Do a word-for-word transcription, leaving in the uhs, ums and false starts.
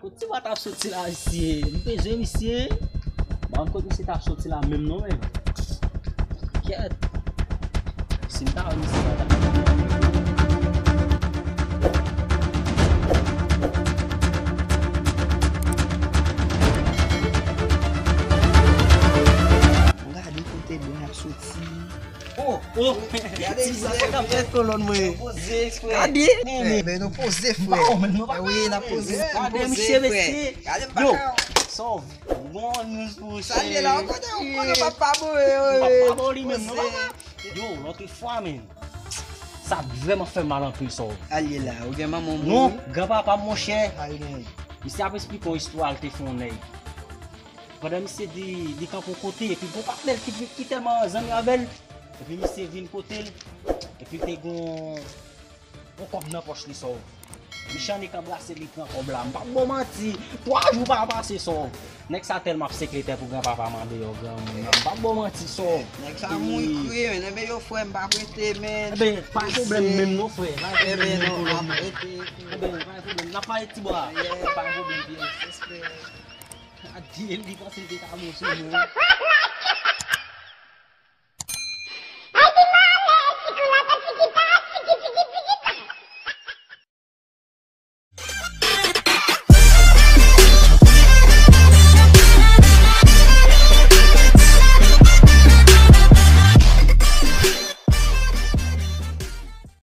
Ti bwa t ap soti la, misye. M bezwen misye. Bon, kot misye t ap soti la menm non, men. Kèt. Si m ta wè misye, m ta Gade kote bwa ap soti. Oh, oh. Gade ti sa, sa k ap fèt kolòn mwen. Poze, frè. Gade. Men, men nou poze, frè. Bon, men nou pa wi, n ap poze. Gade misye, mesye. Gade m pa ka. Yo, Sov, bon news pou ou, chè. Sa l ye la, ou konnen, ou konnen papa bon, wi, wi. Papa bon li menm, non, papa. Yo, lòt fwa, men. Sa vrèman fè mal anpil, Sov. Al ye la, ou gen manman w mouri. Non, granpapa m, monchè. Al gen. Misye ap esplike yon istwa, l te fè yon nèg. Pandan misye di, li kanpe yon kote, epi gon patnè l ki, ki tèlman zanmi avè l, epi misye vin kote l, epi l te gon yon kòb nan pòch li, Sov. Li channen k anbrase l, li pran kòb la. M p ap ba w manti, twa jou pa pase, Sov. Nèg sa tèlman ap sekretè pou granpapa m andeyò granmoun nan. M p ap ba w manti, Sov. Nèg sa mouri kri, men, men yo frè m p ap rete, men. Enben, pa gen pwoblèm menm non, frè. Pa gen pwoblèm menm pou lòm nan. Enben, pa gen pwoblèm. N ap pale ti bwa. Pa gen pwoblèm, pye. Respè. Adye, li panse l te ka bon sou mwen.